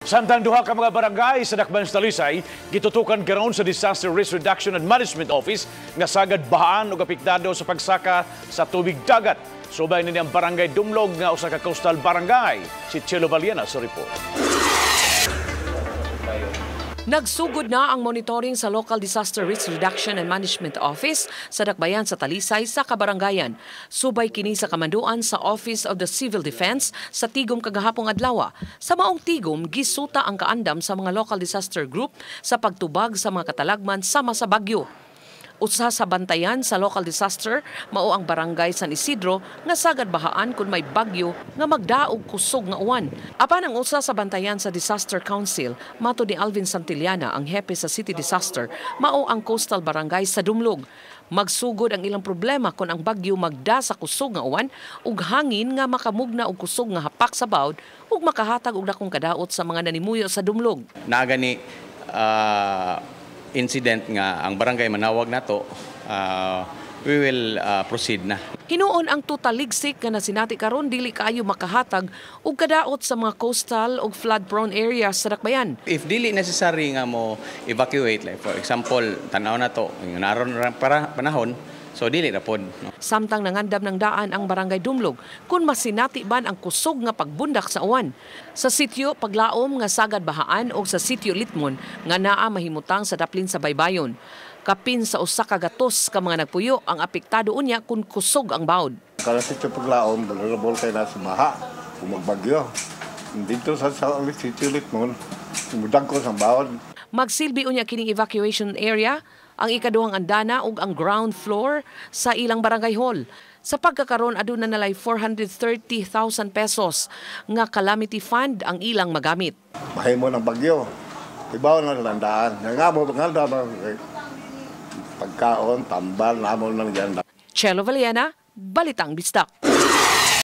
Samtang duha ka mga barangay sa Dakbayan sa Talisay gitutukan karon sa Disaster Risk Reduction and Management Office nga sagad bahaan ug apektado sa pagsaka sa tubig dagat. Subay nini ang Barangay Dumlog nga usa ka coastal barangay. Si Chelo Valiena sa report. Nagsugod na ang monitoring sa Local Disaster Risk Reduction and Management Office sa Dakbayan sa Talisay sa Kabarangayan. Subay kini sa kamanduan sa Office of the Civil Defense sa Tigom kagahapong adlaw. Sa maong tigom, gisuta ang kaandam sa mga local disaster group sa pagtubag sa mga katalagman sama sa bagyo. Usa sa bantayan sa local disaster mao ang Barangay San Isidro nga sagad bahaan kung may bagyo nga magdaog kusog nga uwan. Apan ang usa sa bantayan sa Disaster Council, mato ni Alvin Santillana, ang hepe sa City Disaster, mao ang coastal barangay sa Dumlog. Magsugod ang ilang problema kung ang bagyo magda sa kusog nga uwan ug hangin nga makamugna og kusog nga hapak sa bawd ug makahatag og dakong kadaot sa mga nanimuyo sa Dumlog. Naa gani incident nga ang barangay manawag nato, we will proceed na. Hinuon ang tutaligsik nga nasinati karon dili kaayo makahatag og kadaot sa mga coastal ug flood-prone areas sa Dakbayan. If dili necessary nga mo evacuate, like for example, tanaw na to, naron para panahon, so dili ra pod. No? Samtang nangandam ng daan ang Barangay Dumlog kung masinati ban ang kusog nga pagbundak sa uwan. Sa sitio Paglaom nga sagad bahaan o sa sitio Litmon nga naa mahimutang sa daplin sa baybayon. Kapin sa 100 ka mga nagpuyo ang apektado unya kung kusog ang bawd. Kada sitio Paglaom, vulnerable kay na sa baha, kung magbagyo. Dito sa sitio Litmon, mudag ko sa bawod. Magsilbi unya kining evacuation area ang ikaduhang andana ug ang ground floor sa ilang barangay hall. Sa pagkakaron, aduna nalay 430,000 pesos nga calamity fund ang ilang magamit. Mahimo ng bagyo. Ibaw na landaan. Nga mo, nga pagkaon, tambal, namo nang yan. Chelo Valiena, Balitang Bisdak.